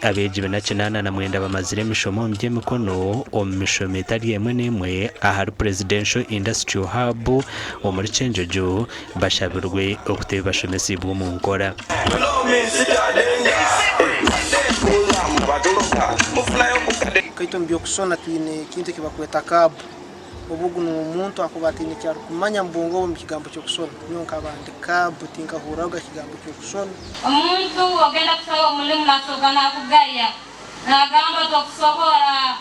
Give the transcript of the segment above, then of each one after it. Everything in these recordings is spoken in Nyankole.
Abeegi 489 bamazire emishomo omu by'emikono omu mishomo etari emwe n'emwe ahari Presidential Industrial Hub omuri Kyenjojo bashabirwe okuta ebi bashomesiibwe omu nkora. Nkaitwe omu by'okushona twine ekintu eki barikweta kaabu. Obu ogu n'omuntu akuba ataine eki arikumanya omu bwongo bwe omu kigambo ky'okushona. Nyowe nkaba ndi kaabu tinkahurirahoga kigambo ky'okushona. Omuntu ogenda kusaba omulimu nasoka nakugaya nagamba tokusobora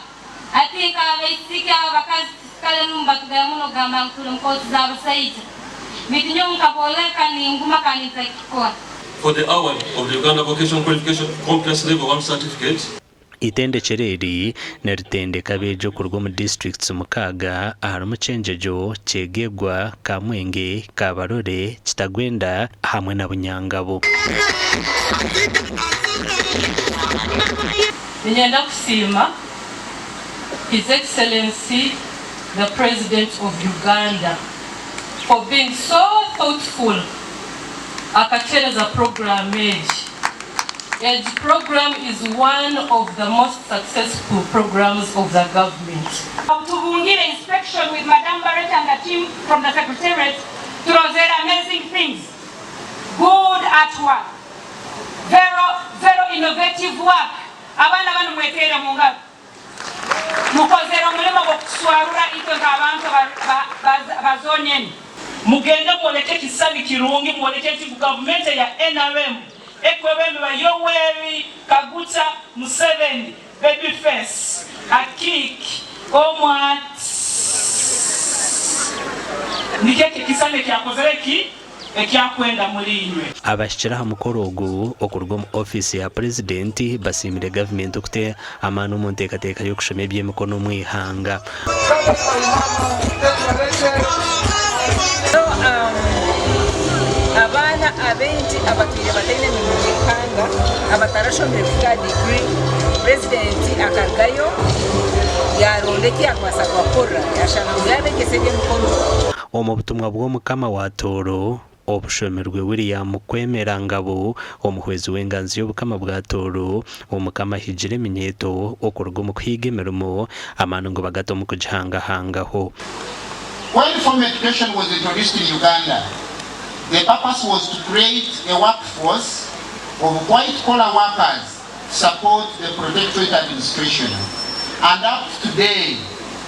ati nk'abaisiki abakazi kale nu nibatugaya muno kugamba ngu tuli mukooti z'abasaija baitu nyowe nkabooleka ninguma kandi ntakikora. For the award of the Uganda Vocational Qualification Competence Level One Certificate. Itendekyero eri niritendeka abeegi okuruga omu disiturikiti mukaaga aharimu Kyenjojo, Kyegegwa, Kamwenge, Kabarole, Kitagwenda hamwe na Bunyangabo. Niinyenda kusiima His Excellency the President of Uganda for being so thoughtful akakyereza puroguraamu egi. Egi puroguraamu is one of the most successful programs of the government. Tubungire inspection with Madam Barrett and the team from the secretariat turozere amazing things, good art work, very very innovative work, abaana banu mweteere mungaro mukozere omulimo gw'okutuswarura itwe nk'abantu ba zone enu. Mugende mwoleke ekisisani kirungi, mwoleke nti ngu gavumenti eya nrm ekwebemberwa Yoweri Kaguta Museveni, Baby Face, Akiik, Omwat. Nikyo eki ekisisani ekyakozere ki? Eki akwenda muri inywe. Abahikire aha mukoro ogu okuruga omu ofiisi ya Purezidenti basiimire gavumenti okuta amaani omu nteekateeka y'okushoma eby'emikono omu ihanga. Abaana abaingi abatwire bataine mirimo omu ihanga abatarashomire kuhika aha diguri, Purezidenti akarugayo yaaronda eki yaakubaasa kubakorera yaashanga ngu yaabegyesa eby'emikono. Omu butumwa bw'Omukama wa Tooro obushomirwe William Kwemera Ngabo, omuhwezi w'enganzi y'Obukama bwa Tooro, Omukama ahigire eminyeeto okuruga omu kuhiiga emirimo, amaani ngu bagate omu kugihangahangaho. When formal education was introduced in Uganda, the purpose was to create a workforce of white collar workers to support the protectorate administration and up to today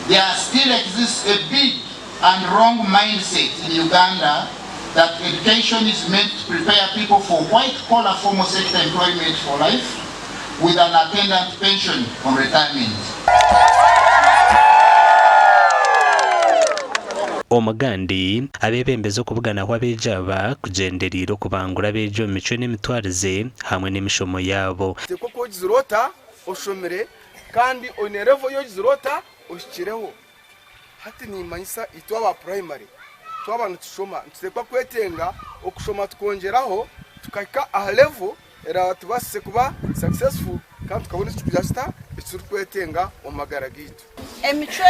there still exists a big and wrong mindset in Uganda that education is meant to prepare people for white collar formal sector employment for life with an attendant pension on retirement. Omugandi, abeebembezi okubuganaho abeegi aba kugyendereire okubangura abeegi omu micwe n'emitwarize hamwe n'emishomo yaabo. Teekwa kuba ogizire ota oshomire kandi oine level ei ogizire ota ohikireho. Hati nimanyisa itwe aba purayimare twaba nitushoma nituteekwa kwetenga okushoma tukongyeraho tukahika aha level eraatubaasise kuba successful kandi tukabona eki turikugira kita eki turikwetenga omu magara gaitu. Emicwe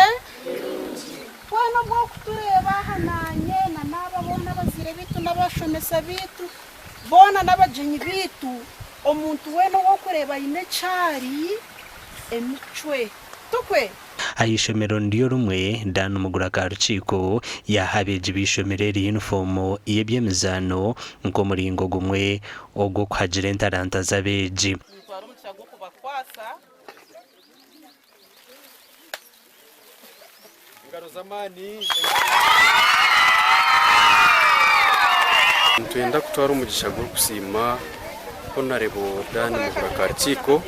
twena obu orikutureeba aha naanye na n'aba boona abazaire baitu n'abashomesa baitu boona n'abagyenyi baitu, omuntu weena ou orikureeba aine eki ari, emicwe. Tikwe? Aha ishomero niryo rimwe, Dan Mugura Karukiiko yaaha abeegi b'eishomero eri yunifoomu y'eby'emizaano nk'omuringo gumwe ogw'okuhagira entaranta z'abeegi. Nitwara omugisha gw'okubakwasa. Engaro z'amaani. Nitwenda kutwara omugisha gw'okusiima Honarebo Dan Mugura Karukiiko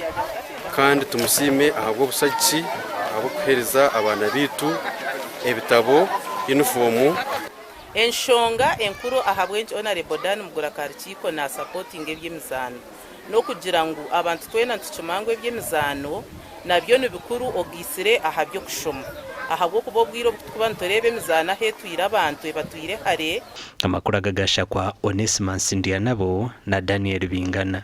kandi tumusiime ahabw'obushagiki, ahabw'okuheereza abaana baitu ebitabo, yunifoomu. Enshonga enkuru ahabw'enki Honarebo Dan Mugura Karukiiko nasapotinga eby'emizaano n'okugira ngu abantu twena nitukimanya ngu eby'emizaano nabyo nibikuru ogaitsire aha by'okushoma ahabw'okuba obwire obu turikuba nitureeba emizaano ahu etwire abantu ebatwire hare. Amakuru aga gashakwa Onesmus Ndyanabo na Daniel Bingana.